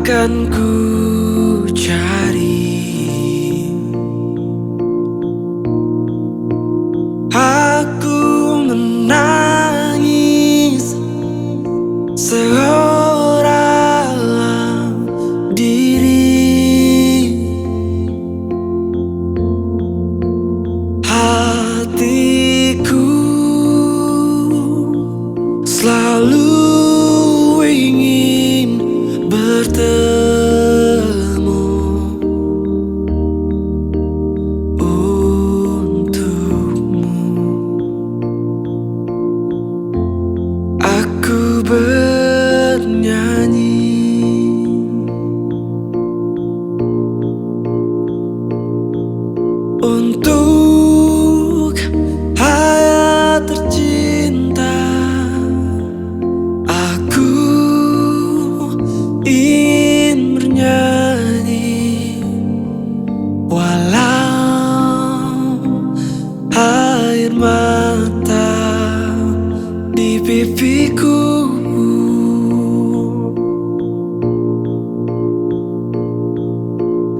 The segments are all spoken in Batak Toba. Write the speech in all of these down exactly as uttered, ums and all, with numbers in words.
akan ku cari. Aku menangis seorang diri. Hatiku selalu ingin bertemu untukmu. Aku bernyanyi untuk ayah tercinta. Aku ingin bernyanyi walau air mata di pipiku.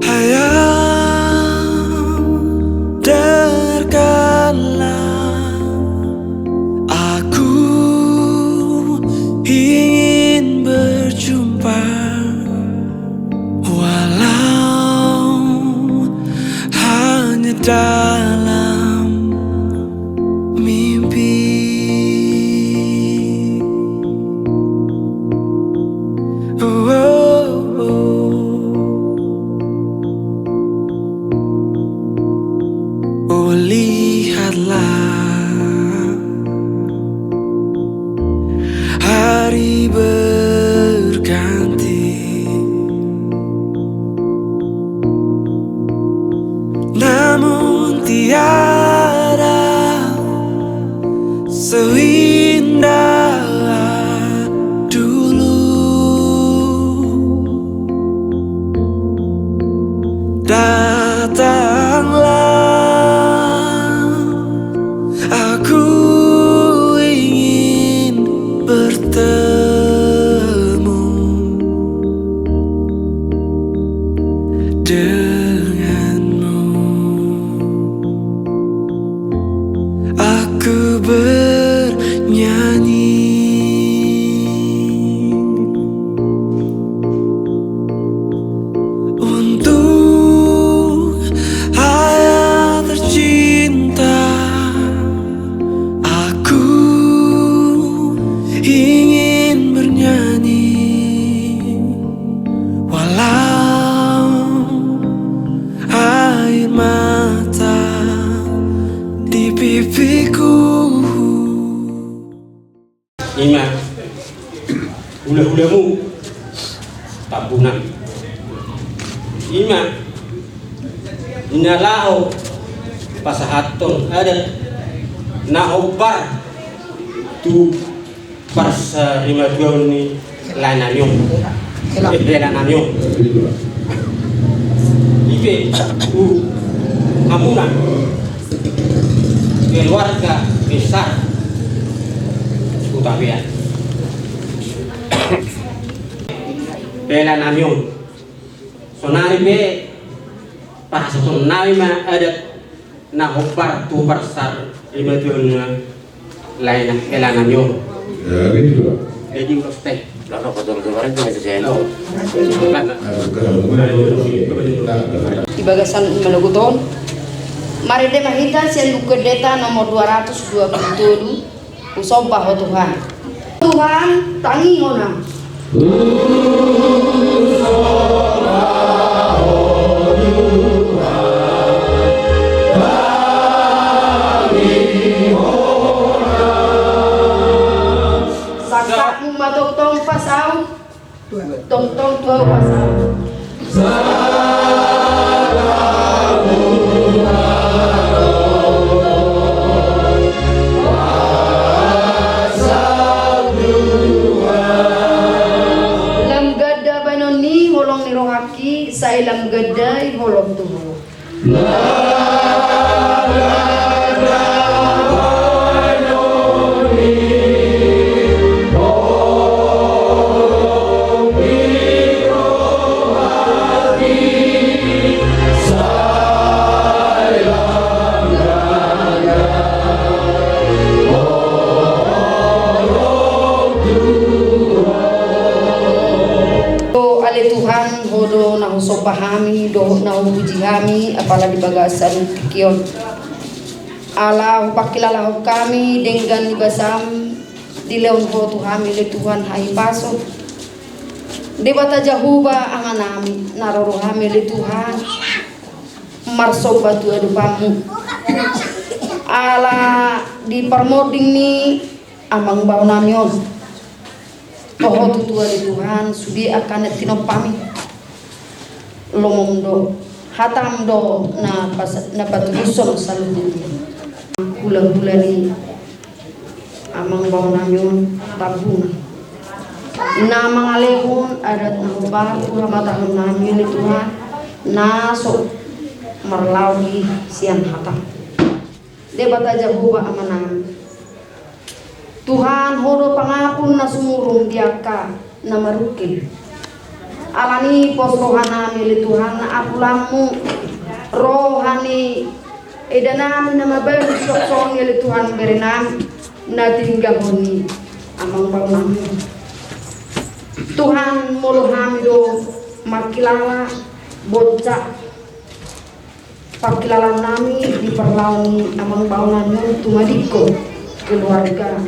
Ayah, dengarkanlah, aku ingin berjumpa walau hanya dalam mimpi. Oh, oh, oh. Oh, lihatlah, hari berganti. Namun tiada seindah dulu. Datanglah, aku ingin bertemu denganmu. Aku bernyanyi untuk ayah tercinta. Aku ingin bernyanyi walau air mata di pipiku. Ima hulahulamu Tambunan. Ima na laho pasahathon adat na hombar tu parsarimatuaon ni laenami on. Eh, helanami on. I pe tu hamuna keluarga besar Hutabean. Helanami on. Sonari pe pasahatonnami ma adat na hombar tu parsarimatuaon ni lae, helanami on. Jadi ulos teh. Di bagasan manogot on, marende ma hita sian Buku Endenta nomor dua ratus dua puluh tolu. Husomba Ho Tuhan. Tuhan, tangihon Ho. Sangkapmu ma tongtong pasaut. Tongtong tu ahu pasaut. Lam ganda baenon ni holong ni rohangki, sai lam ganda i holong tubu. Somba hami dohot na hupuji hami apala di bagasan tingki on. Ala hupangkilalahon hami denggan ni basam dilehon Ho tu hami ale Tuhan hahipason. Debata Jahowa Amanami, na ro do hami ale Tuhan marsomba tu adopanMu. Ala di parmonding ni amangboaonami on, toho tutu ale Tuhan sude angka na tinompami. LomoM do, hataM do na pas-, na patudushon saluhutna. Hulahula ni amangboaonami on tambuna na mangalehon adat na hombar tu hamatahononnami ale Tuhan, na so marlaok i sian hataM. Debata Jahowa Amanami, Tuhan, Ho do pangapul na sumurung di angka na marungkil. Alani pos rohanami ale Tuhan apulanMu, roha ni edanami na mabalu songon i ale Tuhan berenami na tininggalhon ni amangboaonami. Tuhan, molo hami do mangkilala boncak pangkilalaannami di parlaon ni amangboaonami on tu madingkon keluarga.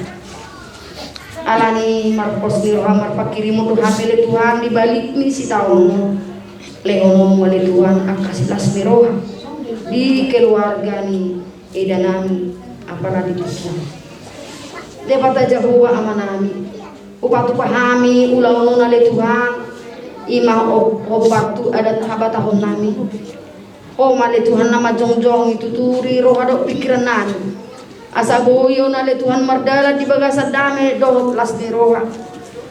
Alani marpos ni roha marpangkirimon do hami ale Tuhan di balik ni sitaonon on. LehononMu ale Tuhan angka silas ni roha di keluarga ni edanami apala di tingki on. Debata Jahowa Amanami, hupatupa hami ulaon on ale Tuhan, i ma ho-, hombar tu adat habatahonnami. Ho ma ale Tuhan na manjongjongi, tuturi roha dohot pingkirannami, asa boi on ale Tuhan mardalan di bagasan dame dohot las ni roha,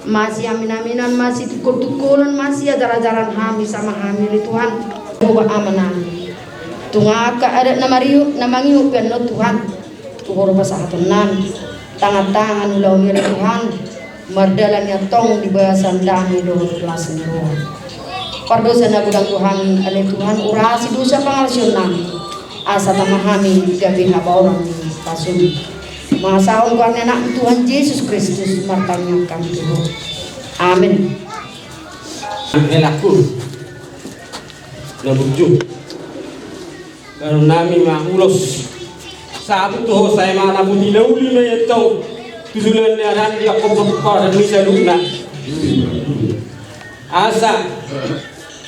masiaminaminan, masitungkoltungkolan, masiajarajaran hami sama hami ale Tuhan. Jahowa Amanami, tung angka adat na mariu-, na mangihut pe annon Tuhan, tu Ho do pasahatonnami. Tangan-tangan ulaon i ale Tuhan, mardalan i antong di bagasan dame dohot las ni roha. Pardosa na godang do hami ale Tuhan, urasi dosa pangalaosionnami, asa tama hami gabe habaoran ni pasum. Mangasahon goar ni AnakMu Tuhan Jesus Kristus martangiang hami tu Ho. Amen. Helakku na burju, bahenonnami ma ulos sahat tu ho, sai manapoti na uli ma i antong tu joloan ni ari on di angka pomparan ni saluhutna. Asa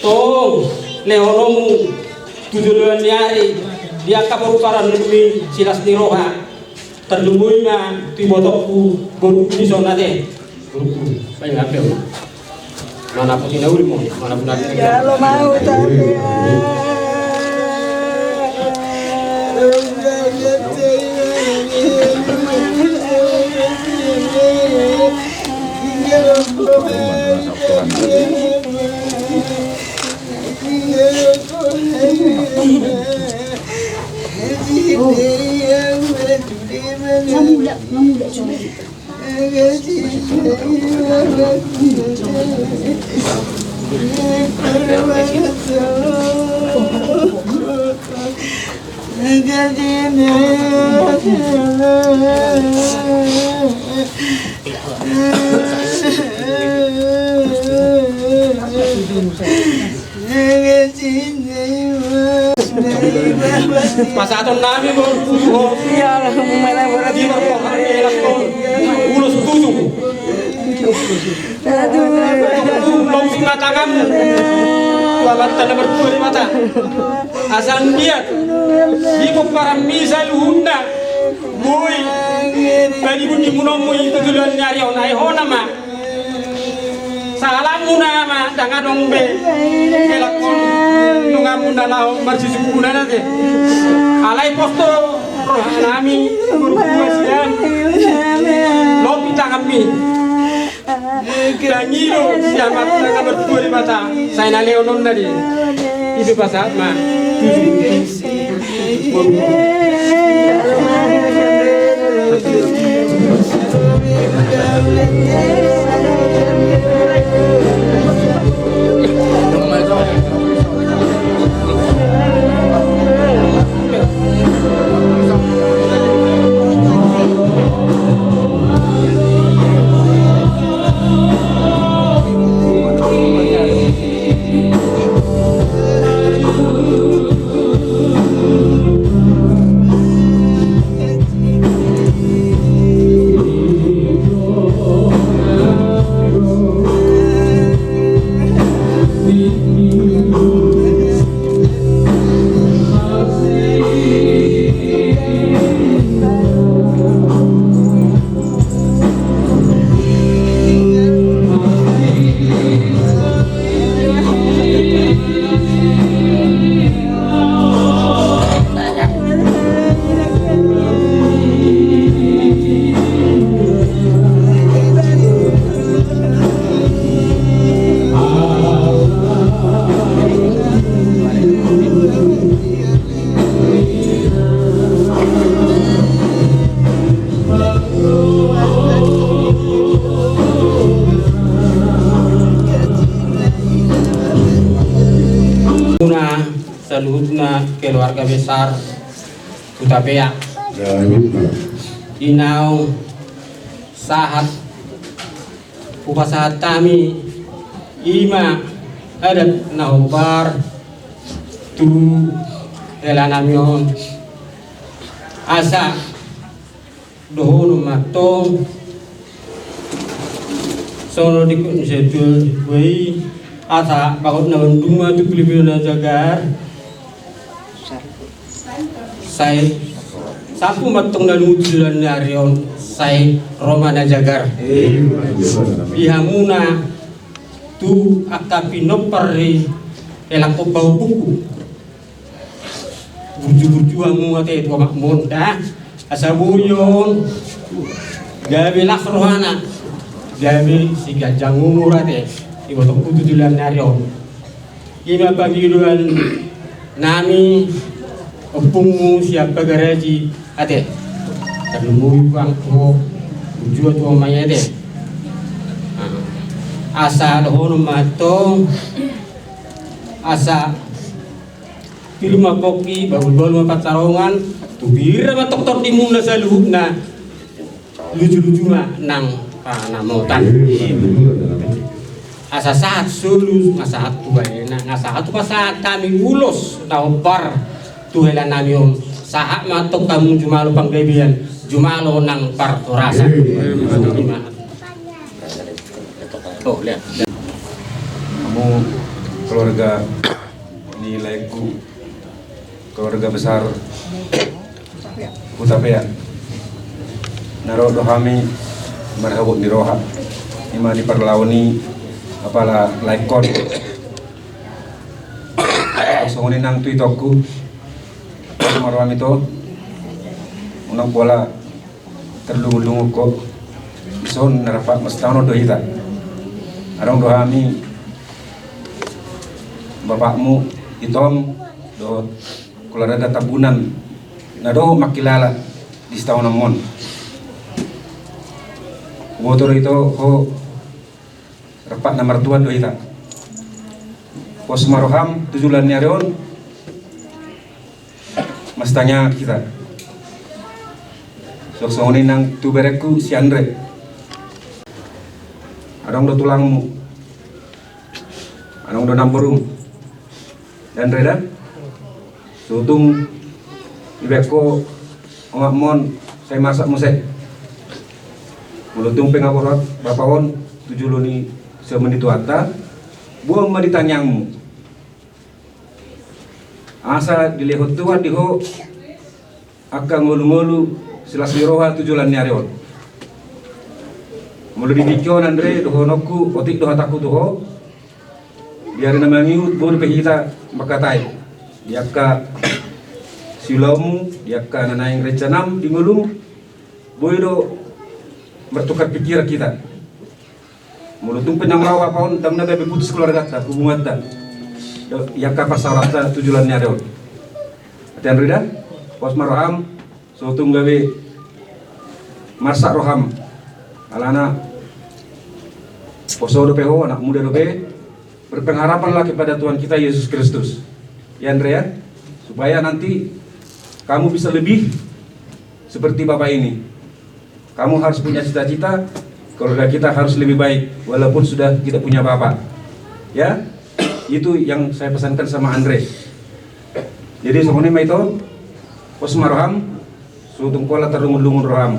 tong lehononmu tu joloan ni ari di angka pomparan ni silas ni roha. Tarlumobi ma tu ibotongku, borungku dison ate. Borungku, baen hape on. Manapoti na uli ma on, manapoti na uli. Jalo ma hutang. Pasahatonnami borungku tu ho. Iya, lah, mau main apa lagi? Di marpokat ni helakkon ulos tutu. Aduh. Lobi ma tanganmu tu Amanta na martua Debata. Asa anggiat di pomparanmi saluhutna boi paninggilhon muna i tu joloan ni ari on, ai hona ma. Sahalakmuna ma, ndang adong be helakkon donganmuna laho marsisungkunan ate. Alai pos do rohanami, borungku, sian lobi tanganmi. Tangido sian Amanta na martua Debata, sai na lehononna do i. Ipe pasahat ma. Saluhutna keluarga besar Hutapea. Saluhutna. Di naung sahat hupasahat hami i ma adat na hombar tu hela nami on. Asa dohonon ma tong songon dikut ni satua i, asa bagot na mandung ma tu Pilipino na jagar. Sai sampu ma tong na lungun tu joloan ni ari on, sai ro ma na jagar. Di hamuna tu angka pinompar ni hela on, pahompuku. Burju-burju hamu ate tu amak monda. Asa boi on gabe las rohana, gabe siganjang umur ate. Ibotongku tu joloan ni ari on, i ma pangidoan nami. Ompungmu sian Pagaraji ate. Tarlumobi bang tu ho, burju tu ho ma i ate. Asa dohonon ma tong, asa pir ma pongki, bahulbahul ma pansalongan, tu pir ma tong tondimuna saluhutna, lujuluju ma nang panamotan. Asa sahat solu, nga sahat tu baena, nga sahat tu pasahat hami ulos na hombar tu hela nami on, sahat ma tong hamu jumalo panggabean, jumalo nang parhorasan. Hamu keluarga ni laengku, keluarga besar Hutapea, na ro do hami marhabot ni roha, i ma di parlao ni apala laengkon. Songon i nang tu itongku, ma ro hami, ito, unang pola tarlungun-lungun ho. Dison na rap masitaonon do hita. Adong do hami bapakmu, itom, dohot keluarga Tambunan na dohot mangkilala di sitaononmon. Huboto do ito, ho rap na martua do hita. Pos ma roham tu joloan ni ari on. Masitangihon hita. Songon i nang tu berengku si Andre. Adong do tulangmu, adong do namborum. Andre da, so tung dibaen ho omakmon sai marsak muse. Molo tung pe nga borat bapa on tu jolo ni siamun ni Tuhanta, boan ma di tangiangmu. Asa dilehon Tuhan di ho angka ngolu-ngolu silas ni roha tu joloan ni ari on. Molo di tingki on, Andre, dohononku, otik do hatangku tu ho. Di ari na mangihut boi dope hita mangkatai di angka siulaonmu, di angka na naeng rencanam di ngolum. Boi do martukar pikiran hita. Molo tung pe naung laho bapa on, ndang na gabe putus keluarganta, hubunganta, di angka parsaoranta tu joloan ni ari on. Ate Andre da, pos ma roham, so tung gabe marsak roham. Alana poso dope ho, anak muda dope. Berpengharapanlah kepada Tuhan kita Yesus Kristus, ya Andre, ya, supaya nanti kamu bisa lebih seperti Bapak ini. Kamu harus punya cita-cita, keluarga kita harus lebih baik walaupun sudah tidak punya bapak. Ya, itu yang saya pesankan sama Andre. Jadi songon i ma ito, pos ma roham, so tung pola tarlungun-lungun roham.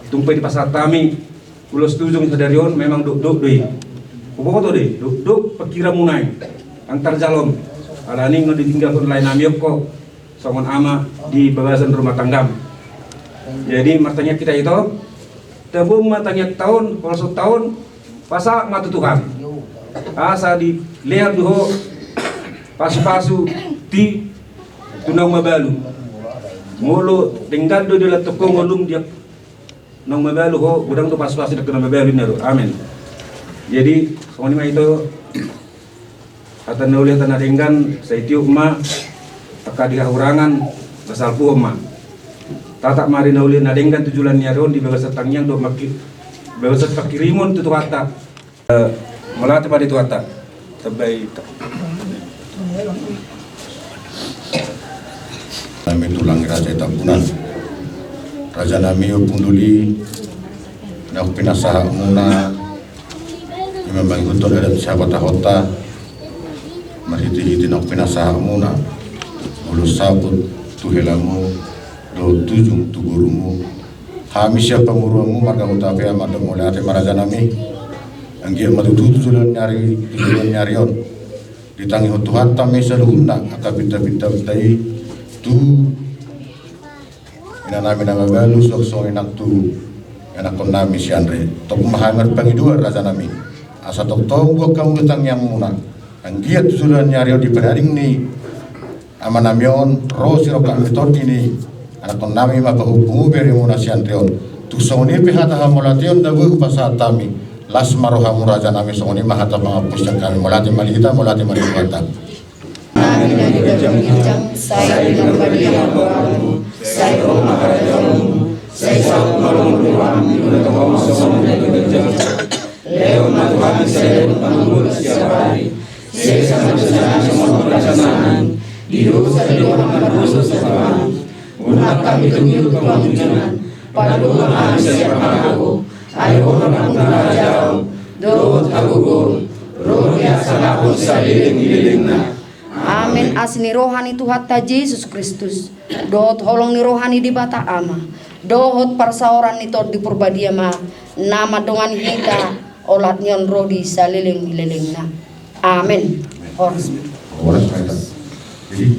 Tung pe dipasahat hami ulos tu ujung sadari on, memang dokdok do i. Huboto do i, dokdok pangkiranmuna i, ndang tarjalo. Alani nga ditinggalhon lae nami on ho songon ama di bagasan rumah tanggam. Jadi martangiang hita ito, tabo ma tangiangta on, holsonta on, pasahat ma tu Tuhan. Asa dilehon di ho pasu-pasu di tu naung mabalu. Molo denggan do dilehon ho ngolum di naung mabalu ho, godang do pasu-pasu di angka na mabalu, ninna do. Amen. Jadi songon i ma ito, hata na uli hata na denggan, sai tiop ma angka di hahurangan, pasalpuhon ma. Tatap ma ari na uli na denggan tu joloan ni ari on di bagasan tangiang dohot mangki-, bagasan pangkirimon tu Tuhanta. Eh, mauliate ma di Tuhanta. Tambai. Nami tulang raja i Tambunan. Raja nami, ompung doli, naung pinasahat muna, ima mangihuthon adat sihabatahonta, marhitehite naung pinasahat muna, molo saput tu helamu, dohot tujung tu borumu. Hami sian pamoruonmu marga Hutapea mandok mauliate ma raja nami. Anggiat ma tutu tu joloan ni ari, tu joloan ni ari on ditangihon Tuhanta ma i saluhutna angka pintapinta i tu ina nami na mabalu, suang songon i nang tu ianakhon nami si Andre. Tong ma hami marpangidoan raja nami, asa tongtong buat hamu do tangiangmuna. Anggiat tu joloan ni ari on di parading ni ama nami on ro sirongkap ni tondi ni anakhon nami ma pahompu, bere muna si Andre on. Tung songon i pe hata hamauliateon na boi hupasahat hami. Las ma rohamu raja nami, songon i ma hata pangampuon sian hami. Mauliate ma di hita, mauliate ma di Tuhanta. Nami na di banua ginjang, sai pinarbadia ma goarmu, sai ro ma harajaonmu, sai saut ma lomo ni roham di banua tonga on songon na di banua ginjang. Lehon ma tu hami sadari on hangoluan siapari on, sesa ma dosa nami songon na dosa nami di dosa ni dongan na mardosa tu hami. Unang hami tung dihut tu pangunjunan, palua ma hami sian pangago. Ai Ho do nampuna harajaon dohot hagogoon, ro di hasangapon saleleng ni lelengna. Amen. Asi ni roha ni Tuhanta Jesus Kristus, dohot holong ni roha ni Debata Ama, dohot parsaoran ni Tondi Parbadia ma na mandongani hita olat ni on ro di saleleng ni lelengna. Amen. Horas. Horas ma hita. Jadi,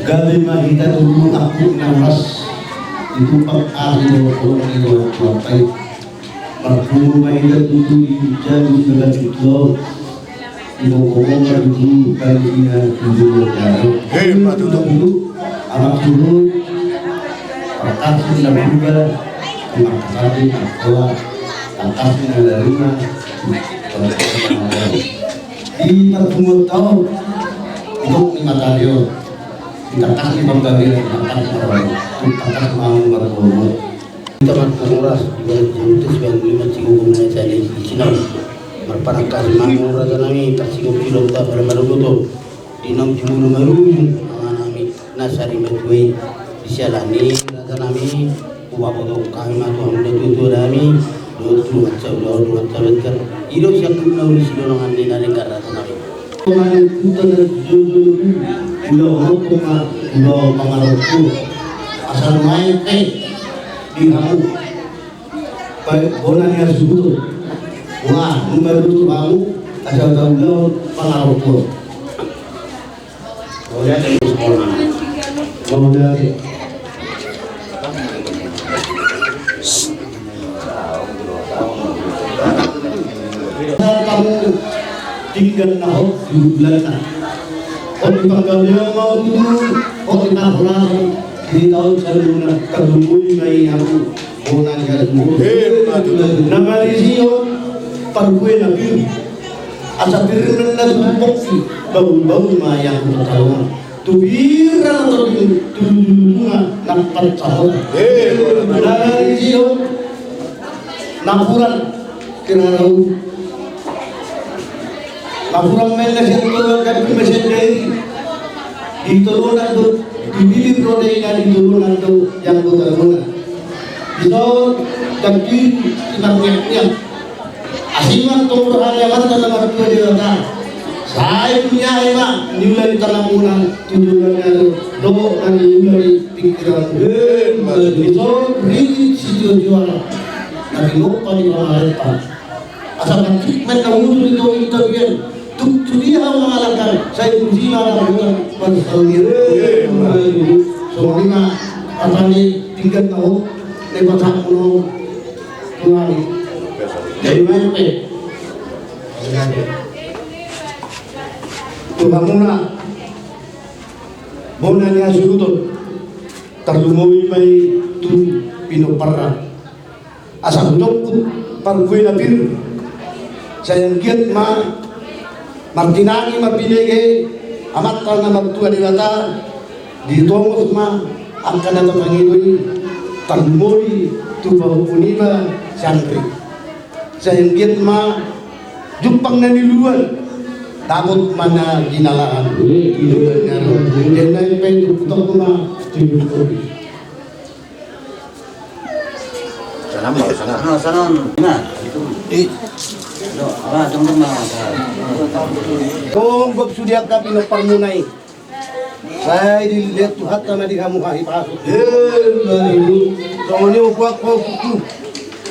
gabe ma hita tolu angkup na horas, ditumpak ari dohot holong ni roha Tuhanta i. Marpungu ma hita tutu di jabu na ganjang on. Diboan ma tutu kaluarga tu joloan ni ari on. Ima tutu. Anak suhut, tangkas ni na buga, tangkas ni na tua, tangkas ni na lima, tangkas ni na lima. Di parpunguanta on, di tonga ni matanion, di tangkas ni panggabean, di tangkas ni panggabean, di tangkas ni panggabean. Hita marpungu horas, di balik jolunta sipanggulungan sigogom na sian i di sinau. Marpanangkasi ma hamu raja nami, parsigop sidonta pada marugoto. Di naung jumolo marujung ama nami na sarimatua i. Di siala ni i raja nami, hupabotohon hami ma tu hamu natuatua nami, dohot tu dongan saulaon, dongan sabanjar. I do sian na uli sidongan ni na denggan raja nami. Manang huta na jolo, ulaon on ma ulaon pangarompuon. Asa nuaeng pe di hamu, baik bona ni hasuhuton. Wah, nunga do tu hamu asa ulaon pangarompuon. Mauliate. Tamu tinggal na hot di bulanna. Hot di panggabean ma tutu, hot di parhorasan. Di taon saluhutna tarlumobi ma i hamu. Bona ni hasuhuton. Ima tutu. Na marisi on parbue na pir. Asa pir ma na tutu pongki, bahulbahul ma i hamu tarlumobi. Tu pir ma na tolu, tolu, tolu, tolu na, na pansahot. Ima tutu. Na marisi on napuran, kirarau. Tapurang ma inna sian toru angka tu masenda i. Di tolonan do, di bilir do daina, di tolonan do ianggotamuna. Dison tangki i marniak-niak. Asi ma tong roha ni Amanta na martua Debata. Sai niae ma niula ni tanganmuna tu joloan ni ari on dohot na niula ni pingkiranmuna. Dison ringkot sitio-tio na tinompa ni pamarenta. Asa mantik ma inna uju ni tondi tapian. Tung tu dia hamu mangalangka, sai tu dia hamu mangalangka. Songon i ma hata ni pinggan na ho, na patahon tu hami. Jadi main pe. Tu hamuna bona ni hasuhuton, tarlumobi ma i tu pinomparna. Asa hujongkon parbue na pir. Sai anggiat ma martinangi marbinege Amanta na martua Debata, ditongos ma angka na tapangido i, tarlumobi tu pahompu niba si Andri. Sai anggiat ma jumpang na niluluan, dapot ma na jinalahan. Jadi na pe jumpang ma. Sana ma, sana. Ah, sana. Nah, itu. Eh. Lo, ah, tunggu ma. Tong gok sude angka pinomparmuna i. Sai dilehon Tuhanta ma di hamu hahipason. Songon i ma buat ho tutu.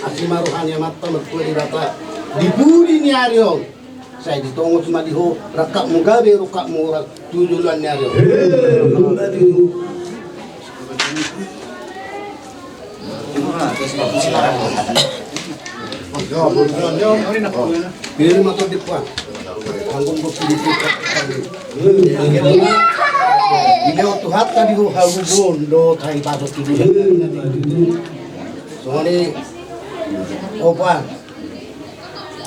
Asi ma roha ni Amanta martua Debata. Di pudi ni ari on. Sai ditongos ma di ho, rangkapmu gabe, rangkapmu horas, tu joloan ni ari on. Bere ma tondip, Pak. Anggo, anggo, dilehon Tuhanta di ho hagogoon dohot hahipason tu joloan. Songon i, opa.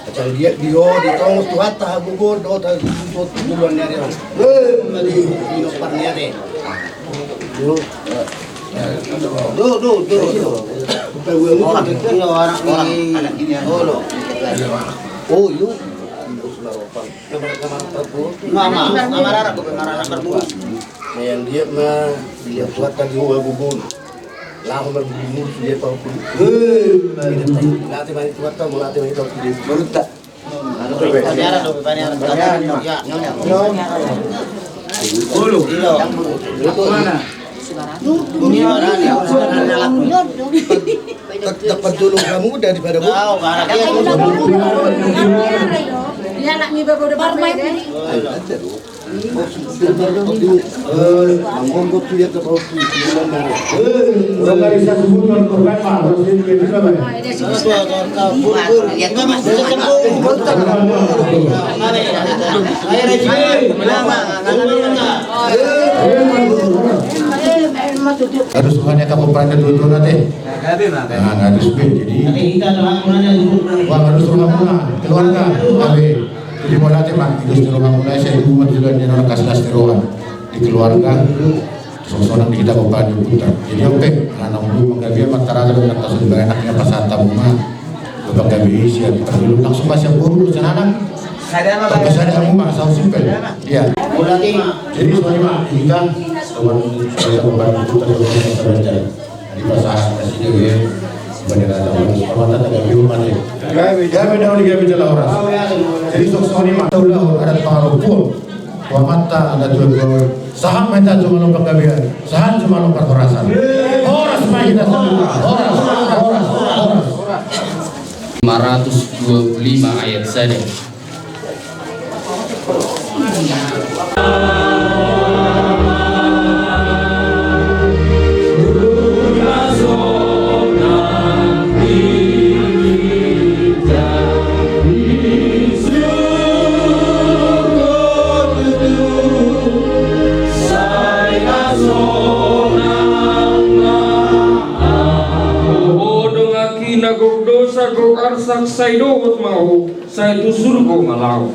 Asal dia, dia ditongos Tuhanta hagogoon dohot hahipason tu joloan ni ari on. Weh, mari, pinompar ni ari. Duh, duh, duh, duh. Orang, orang, anak ini, olo. Oh, iyo. Nama, nama, nama, nama, nama, nama, nama. Yang dia mah, dia Tuhanta di ho hagogoon. Laho margumul sude pahompu. Hei, mauliate ma i Tuhanta, mauliate ma i pahompu. Mauliate. Paniaran do, paniaran. Paniaran, ya. Olo. Ilo. Mana? Dapat dulu kamu daripada gua. Tahu, karena dia. Dia anak ni bapak udah bermain. Ayo, lanjut. Harus banyak kamu pandai dulu nanti. Nah, harus be, jadi. Wah, harus rumah, keluarga. Jadi mauliate ma, di rumah mulai saya dulu, di dalam, di dalam kasih kasih ruang di keluarga. Songon i di hita, Bapak, di Putra. Jadi oke, anak-anak manggabean, mantaraga dan atas di baganak yang pasangan tamu ma. Bapak gabe isi, ya, langsung masih burung sana. Tapi saya ada rumah, sama simpel. Iya. Jadi songon i ma, kita, teman saya, Bapak, di Putra, teman saya. Dipasahat nasida be, bani raja, bani raja, gabe, gabe, gabe, gabe, gabe, jala horas. Jadi songon i ma, tahu lah, adat pangarompuon. Amanta, adat tuan, sahat ma hita jumolo panggabean, sahat jumolo parhorasan. Horas ma hita saluhutna, horas, horas, horas. Lima ratus dua puluh lima ayat sada. Ho donganki na gok dosa gok arsak, sai dohot ma ho, sai tu surgo ma laho.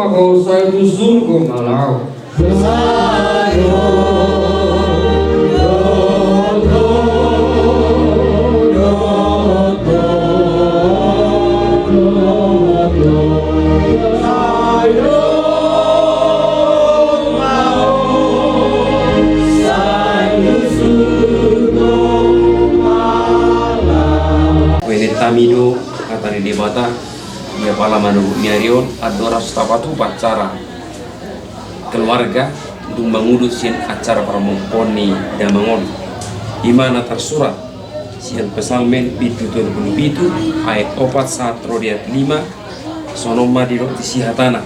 Ho sai tu surgo ma laho. Huenget hami do hata ni Debata. Ia pala manogot ni ari on, andorang so tapatupa acara keluarga, dung mangudut sian acara parmompoon ni damang on. I ma na tarsurat sian Psalmen bindu tolu pulu pitu, ayat opat sahat ro di ayat lima, songon on ma didok disi hatana: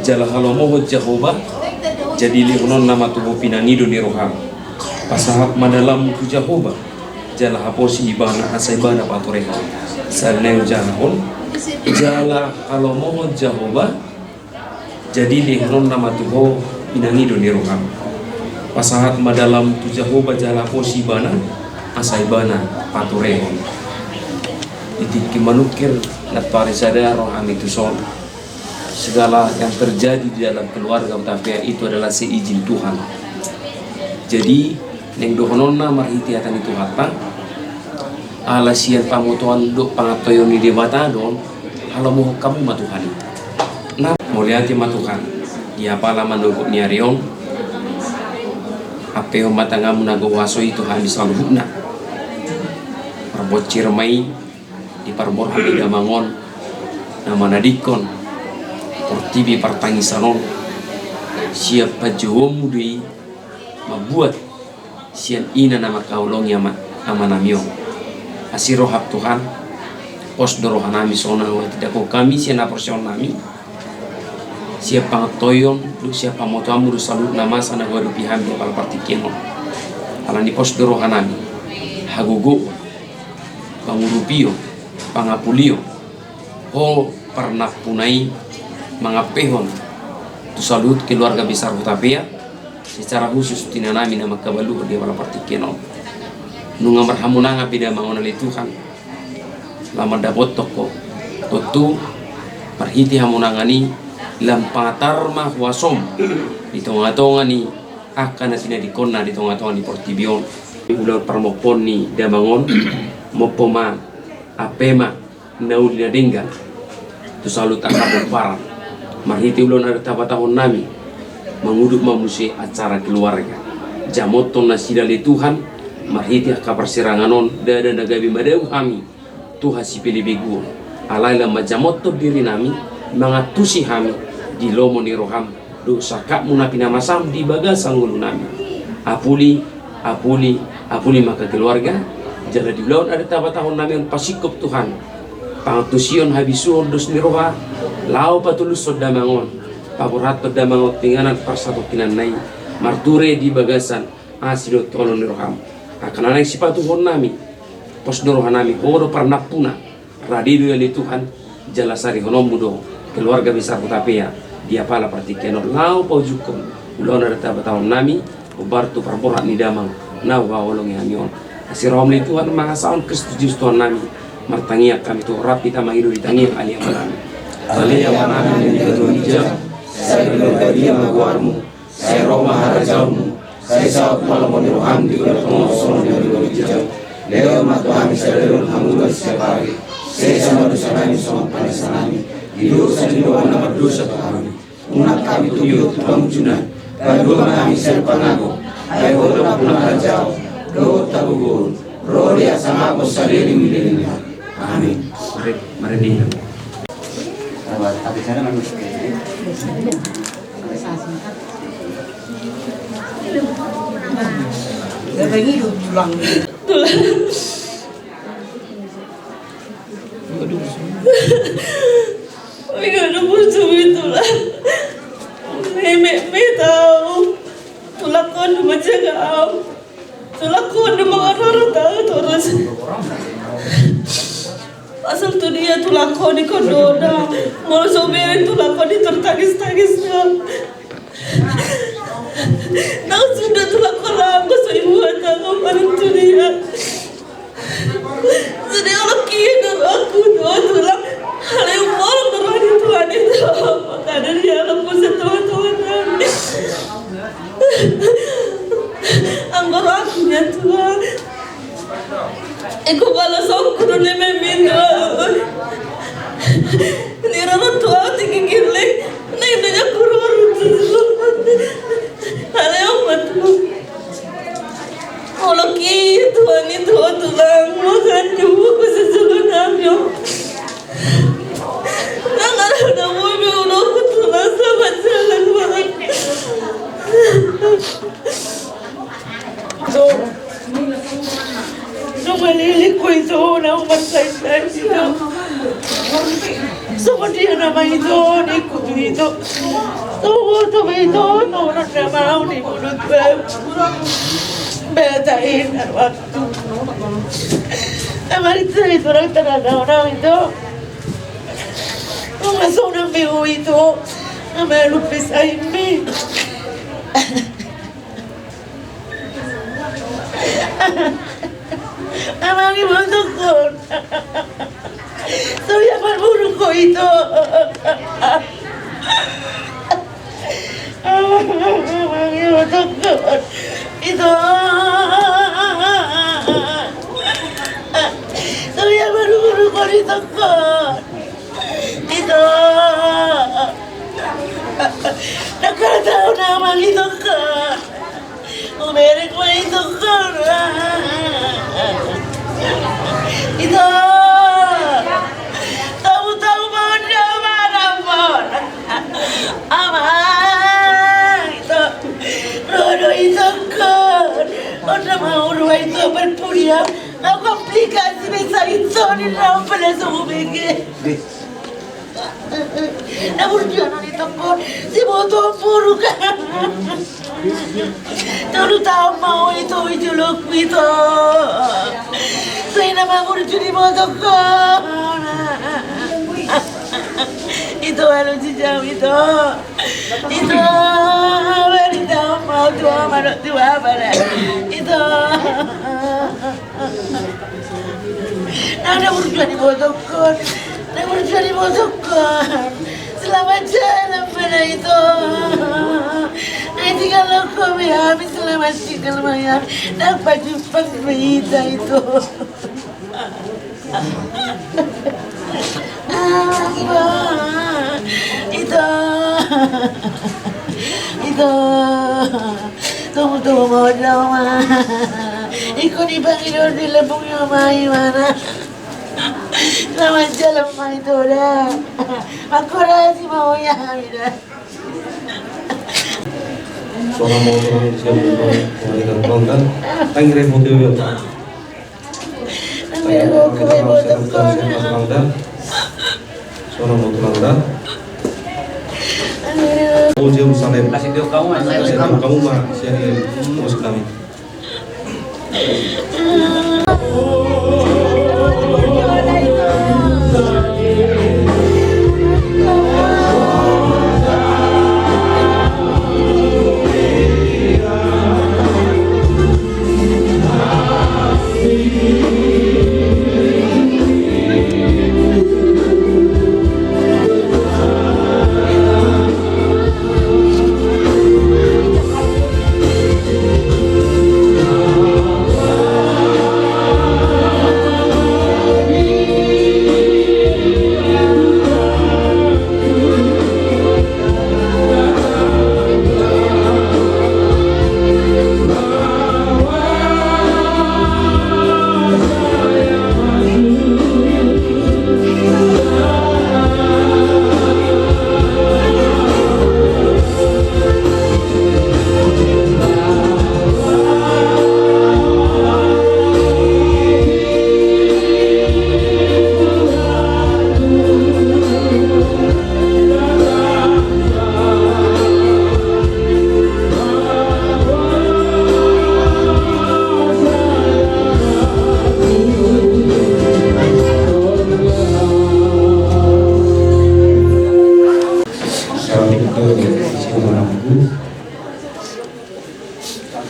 Jala halomohon Jahowa, jadi lehononna ma tu ho pinangido ni roham. Pasahat ma dalammu tu Jahowa, jala haposi Ibana, asa Ibana patorehon. Sai na hujaha on: Jala halomohon Jahowa, jadi lehononna ma tu ho pinangido ni roham. Pasahat ma dalammu tu Jahowa, jala haposi Ibana, asa Ibana patorehon. Di tingki manungkir, na parsada rohami tuson. Segala yang terjadi di dalam keluarga Hutapea itu adalah seizin Tuhan. Jadi, naeng dohononna marhite hata ni Tuhanta, ala sian pamotoan dohot pangantoion ni Debata do on, halomohon hamu ma Tuhan i. Na mauliate ma Tuhan, di apala manogot ni ari on, ampehon ma tanganmu na gogo huaso i tu hami saluhutna. Marbonsir ma i, di parborhat ni damang on, na manadingkon portibi partangisan on, sian panjouonmu do i mambuat sian ina na mangkaholongi ama, amanami on. Asi roham Tuhan, pos do rohanami songon na hutindangkon hami sian haporseaonnami, sian pangantoion dohot sian pamotoanmu dohot saluhut na masa na huadopi hami di apala partingkian on. Alani pos do rohanami, hagogoon, pangurupion, pangapulion, ho parnampuna i mangampehon tu saluhut keluarga besar Hutapea, secara khusus tu inanami na mangkabaluhon di apala partingkian on. Nunga marhamonangan pe damang on ale Tuhan, laho mandapothon ho. Tontu marhite hamonangan i lam patar ma huasom di tongatonga ni angka na tinadingkonna di tongatonga ni portibi on. Ulaon parmompoon ni damang on, mompo ma, ampe ma na uli na denggan tu saluhut angka pomparan. Marhite ulaon adat habatahonnami, mangudut ma muse acara keluarga. Jamothon nasida ale Tuhan, marhite angka parsirangan on, ndada na gabe madao hami tu hasipelebeguon. Alai lam manjamothon dirinami, mangantusi hami di lomo ni roham, dohot sangkapmu na pinamasam di bagasan ngolunami. Apuli, apuli, apuli ma angka keluarga, jala di ulaon adat habatahonnami on pasingkop Tuhan, pangantusion, habisuhon dos ni roha, laho patulushon damang on, paborhathon damang on tu inganan parsatongkinanna i, marture di bagasan asi dohot holong ni roham. Angka na naeng sipatuhoonnami, pos do rohanami, ho do parnampuna, rade do i ale Tuhan, jala sarihononmu do keluarga besar Hutapea di apala partingkian on, laho paujunghon ulaon adat habatahonnami, hombar tu parborhat ni damang na huhaholongi hami on. Asi roham ale Tuhan, mangasahon Kristus Jesus Tuhannami, martangiang hami tu ho, rap hita mangido di tangiang Ale Amanami. Ale Amanami na di banua ginjang, sai pinarbadia ma goarmu, sai ro ma harajaonmu, sai saut ma lomo ni roham di tonga tonga on songon na di banua ginjang. Lehon ma tu hami sadari on hangoluan siapari. Sesa ma dosanami songon panesanami di dosa ni dongan na mardosa tu hami. Unang hami togihon tu pangunjunan, palua ma hami sian pangago. Ai Ho do nampuna harajaon dohot hagogoon, ro di hasangapon saleleng ni leleng. Amin. Mari, mari di. Tulang. Oi, gak ada musuh itu lah. Memek, memek tahu. Tulang kau udah menjaga au. Tulang kau udah mengarah tahu terus. Asal tu dia tulang kau di kondona. Mau soberi tulang kau di tertangis-tangis dah. Nang suda tulang kau rangkos, ibu hata kau paling tu dia. Jadi orang kiri dan aku tuh tulang. Hal yang bolong terjadi tulang itu. Makanya dia Songon dia nama ito, ningku tu ito. Songon dia nama ito, songon dia nama ito, ningku tu ito. Beta in arwah. Amari tu ito, nang tanah nama ito. Nang songon dia nama ito. Nama lupa saya mi. Amang, ibotokkon. Songon dia marmuruk ho ito. Amang, ibotokkon. Ito. Songon dia marmuruk ho ito. Ito. Nangkaratahon amang ito. Ubereng ma ito. Ito. Tahu-tahu mau dia mana pun. Amang ito. Rodo ito. Onda mau rua ito berpuria. Aku aplikasi bisa ito ni rau pada suhu bege. Na burju annon ito, siboto buruk. Tolu taon ma ho ito, ijuluk ito. Sai na ma burju dibotokkon. Ito, alusi jam ito. Ito, bari taon ma ho tu ama dohot tu bapa da. Ito. Na, na burju dibotokkon. Na burju dibotokkon. Selamat jalan ma ito. Na tinggal ho be hami, selamat tinggal ma hami. Na pajumpang ma hita ito. Ito. Ito. Tunggu, tunggu, mau dong ma. Iko ni bang ito di lembung yo ma i mana. Selamat jalan ma ito da. Aku rasi mau ya mi da. Songon dia mau turun siap mau dengan konten. Tangi repot ya. Songon dia mau turun da. Oh Jerusalem. Kasih dia kamu ma. Kasih dia kamu ma. Siap ya. Bos kami.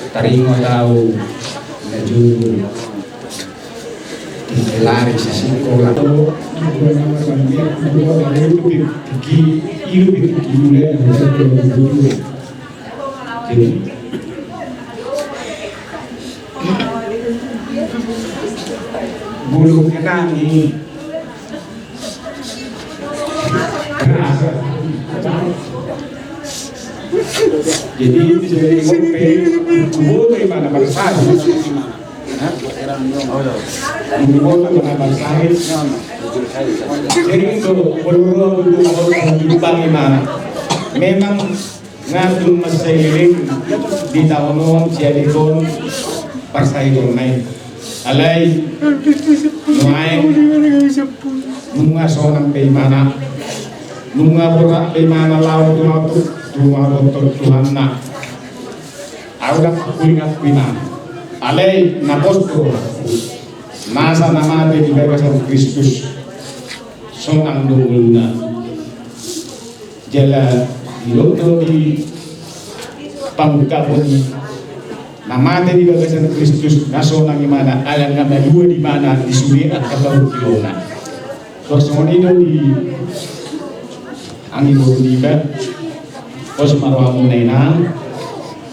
Taringot au na jolo. Lari sisiko lato. Jadi, bulung kenani. Jadi bisa jadi kopi. Kuboto i mana bangsa. Hah? Kuboto i mana bangsa. Jadi itu perlu untuk orang di Bang Imam. Memang Nga tung mansai leleng di taon on sian ito parsahit on nai. Alai nuaeng nunga sonang be imana, nunga borhat be imana laho tu mabot, tu mabot Tuhanna. Au ndang huingot imana. Alai na pos do nasa na mate di bagasan Kristus sonang do ngoluna. Jala didok do di pangungkapon na mate di bagasan Kristus na sonang imana ala na malua do imana di sude angka parungkilona. Songon i do di anggi boru niba. Pos ma rohamuna inang,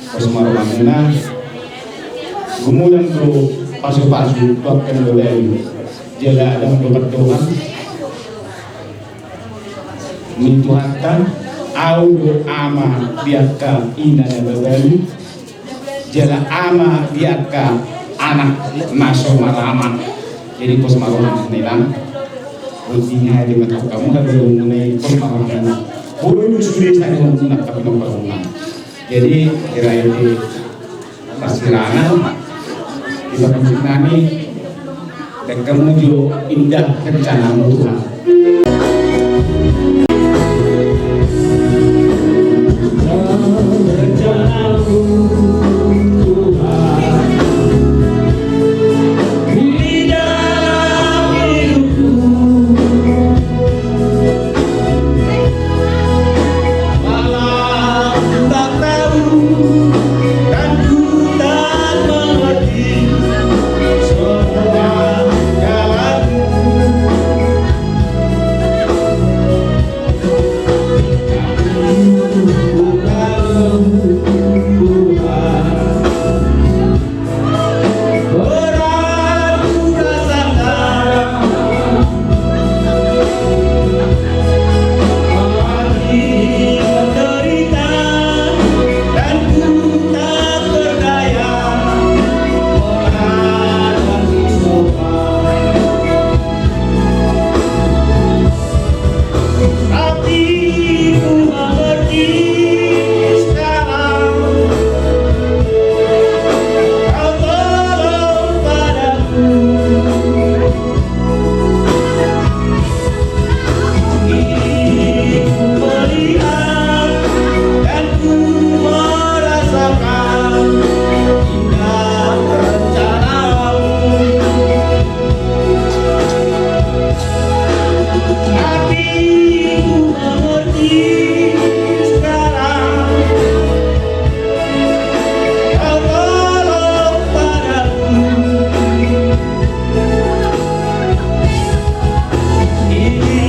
pos ma rohamuna. Gumodang do pasupasu tu angka na babalu. Jala adong do pandohan ni Tuhanta, au do ama di angka ina na babalu, jala ama di angka anak na so marama. Jadi pos ma rohamuna inang. Roti nga di mata kamu hape muna i pos ma rohamuna. Bolu sude sadia muna tapi nomor muna. Jadi kira ini Parsirangan di parmusik nami. Dan kamu jo indah rencanamu Tuhan. Tapi ku mengerti sekarang, kau tolong padaku. Ini ku melihat dan ku merasakan indah rencanamu. Hatiku mengerti sekarang. Kau tolong padaku. Ini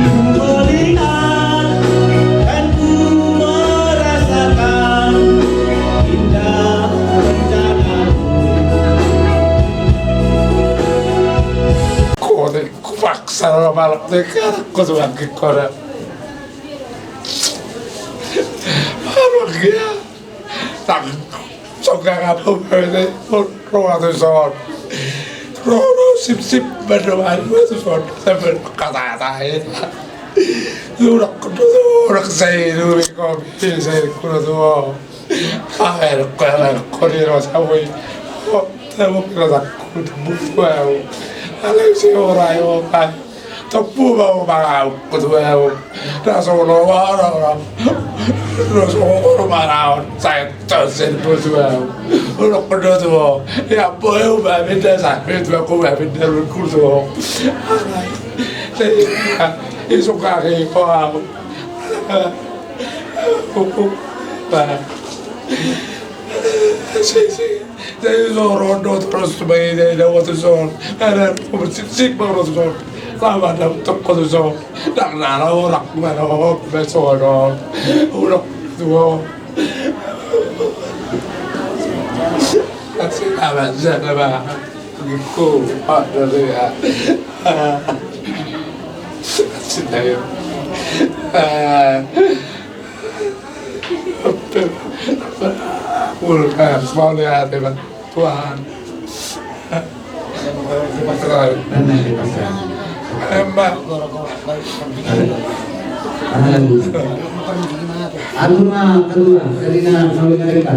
ku melihat dan ku merasakan indah rencanamu. Kau Kupaksa ro malak tu hangkingkon. Baru dia. Tang, songgak apa bae, ro tu son. Ro, ro, sip, sip, baru, baru tu son. Sampai kata-kata itu. Lu nak kudu tu, nak saya dulu kopi, saya kudu tu. Ae, ae, ae, koni ro sabui. O, tabo kira takku, tabo tuau. Alai si ora, o, ae. Tabo mau mau, kutuau. Raso lo, ora, ora. Raso lo, ora, ora. Saya tosen, kutuau. Ora, kudu tuau. Ya, boy, ba, minta, sa, minta, aku, ba, minta, kutuau. Alai. Saya, isuk kaki, o, aku. Ba. Si, si. Jadi so ro do terus sebagai dari dawa tu son. Ada bersip-sip baru tu son. Lama ada toko tu son. Dak nara orang mana orang besono. Orang tua. Kasih kawan saya, Bang. Ku, Pak, dari ya. Cinta ya. Ulkan, mau lihat ya, Bang. Tuhan. Emang. Atur ma, atur ma, jadi na, na, na, na.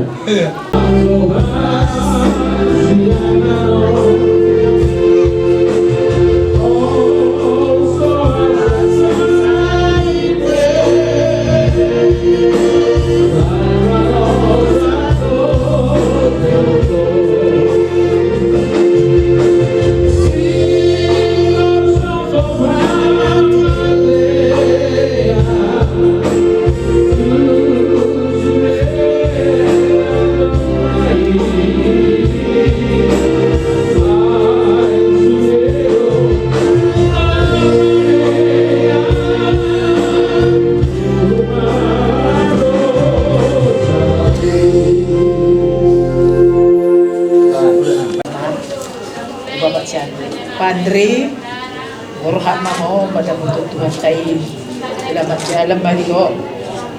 Bapak sian Pandri. Borhat ma ho, padamuhon Tuhanta i. Selamat jalan ma di ho.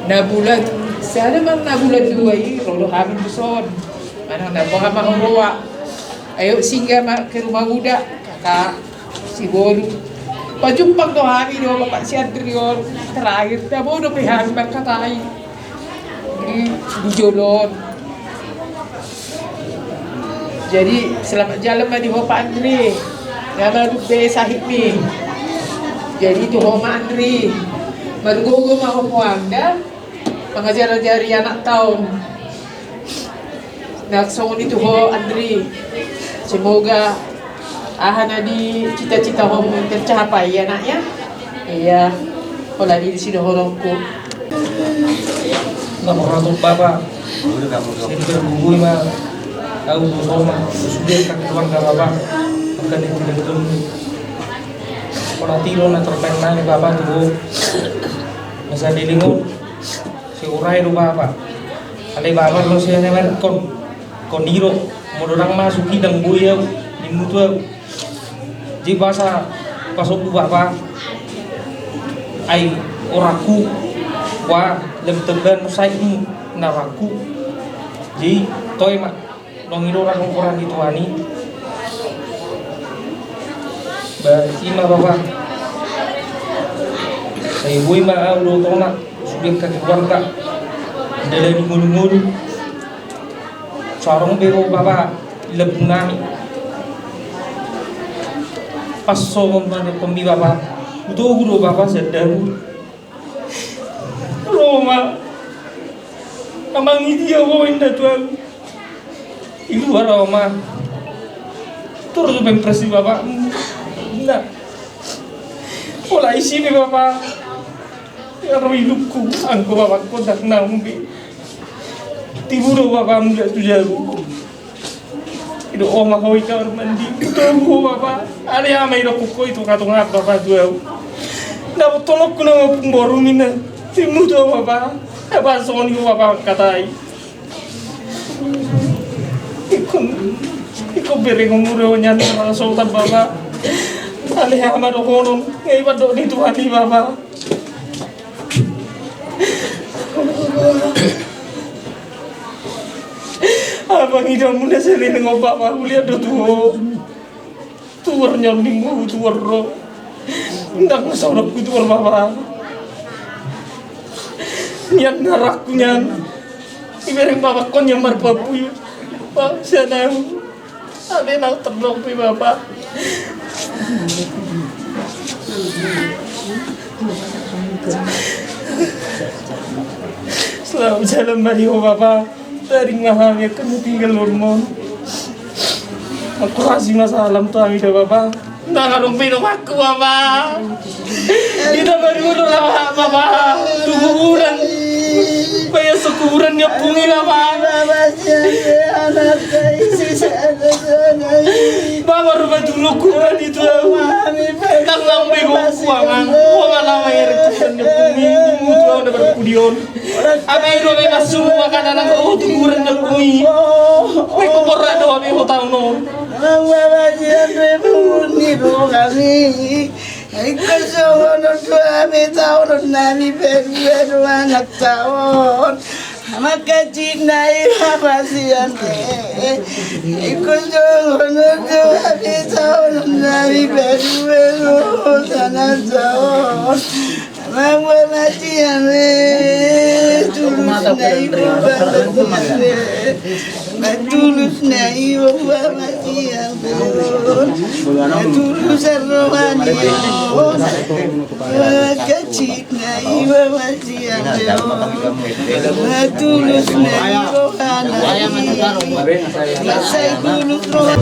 Na bulan sada ma, na bulan dua i ro do hami tuson. Manang na boha ma ho roa. Ayo singgah ma ke rumah uda, kakak, si boru. Pajumpang do hami do Bapak si Andri on. Terakhir, tabo dope hami markatai di, di jolo on. Jadi selamat jalan ma di ho Pak Andri. Nga madung be sahitmi. Jadi tu ho ma Andri, margogo ma ho poang da, mangajar-ajari anakta on. Na songon i tu ho Andri. Semoga aha na dicita-citahon tercapai ya, Nak, ya. Iya. Pola di sidohononku. Nama ratuk bapa. Sering bergugui ma. Tahu tu ho ma. Sudah kaki tuan ka bapa. Akan itu dan dulu. Pola tiro na terpena ni bapa tu ho. Masa dilingun. Siurai do bapa. Alai bapa lo sian emerkon. Kon iro. Modorang masuk hidang boi au. Nimutu au. Jadi basa pasok tu bapa. Ai oraku. Wa lem temban saikmu. Naraku. Jadi toi ma. Nong ido ra hongkoran ni Tuhan i. Ba ima bapa. Sai boi ma au do tona. Sude ka keluarga. Dalani ngolu-ngolu. Sarong be ho bapa. Lebu nami. Pas songon mana kombi bapa. Utogu do bapa sedabu. Roma. Amang idia ho inda tuan. I luar Roma. Terus pempres di bapa. Nah. Pola isi be bapa. Ya ro ilukku angko bapa ko dak naung be. Tibu do bapa muda tu jaru. Ido oma ho i kamar mandi. Tunggu bapa. Ada yang main aku koi tu katungat bapa tu au. Dapat tolok kuna pung boru mina. Timu tu bapa. Apa songon i bapa katai. Ikon ikon bereng umur nyan na sotan bapa. Ale hama dohonon. Ngai padok ni Tuhan i bapa. Abang idamu na sering ngomong bapa kuliah do tuo. Tuor nyon minggu tuor ro. Ndang saudakku tuor bapa. Nian narakku nian. Ibereng bapa kon nian marpapu. Pak sianau. Ade nau terdok di bapa. Selamat jalan bari ho bapa. Dari mahami akan tinggal hormon. Aku rasi masalah tu ami dah bapa. Ndang adong pinomanku bapa. Ita baru udah bapa. Tu kuburan. Bayar sekuburan ni ompung i bapa. Bapa rumah dulu kuburan itu. Ndang nang bego kuangan. Kuangan nama ya kuburan ni ompung i. Mutu au na berkudion. Abe do be masuk makanan nang roh tu kuburan ni ompung i. Be kuburan do abe ho tau no. Nang baba sian be buni bo kami. Iko songon on tu ami taon on nami pe dua dua anak taon. Maka cinai baba sian be. Iko songon on tu ami taon on nami pe dua dua anak taon. Mama mati ame tu Na iboba masian, na tulus na iboba masian, na tulus roha ni on. Kacik na iboba masian, na tulus na iboba masian, na sai tulus roha.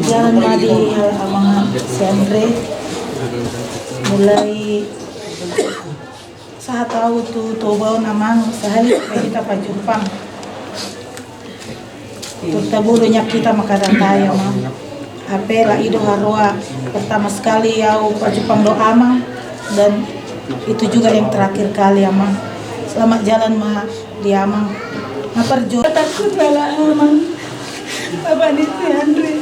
Jalan ma di hal amang si Andre. Mulai sahat au tu Toba on amang, sahali pe hita pajumpang. Turta bulu nyak hita mangkatai amang. Hape ra i do haroa pertama sekali au pajumpang do amang, dan itu juga yang terakhir kali amang. Selamat jalan ma di amang. Apa jo? Takut bala amang. Bapak ni si Andre.